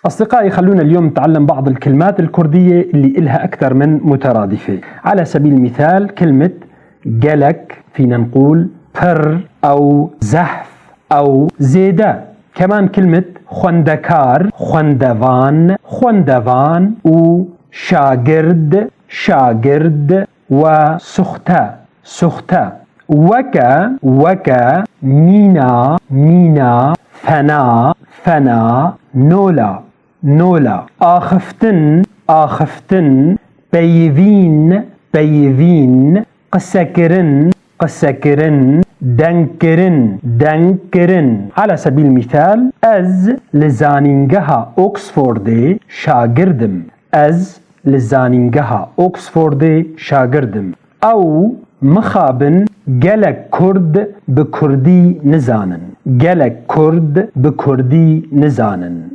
أصدقائي، خلونا اليوم نتعلم بعض الكلمات الكردية اللي إلها أكثر من مترادفة. على سبيل المثال كلمة gelek فينا نقول pir أو zehf أو zêde. كمان كلمة xwendekar، xwendevan، xwendevan و şagird، şagird و sixte، sixte. weke، weke، mîna، mîna، fena، fena، nola، nola. axiftin، axiftin، peyivîn، peyivîn، qisekirin، qisekirin، dengkirin، dengkirin. على سبيل المثال ez li zanîngeha Oxfordê şagird im. Ez li zanîngeha Oxfordê şagird im. Ew mixabin gelek Kurd bi Kurdî nizanin. Gelek Kurd bi Kurdî nizanin.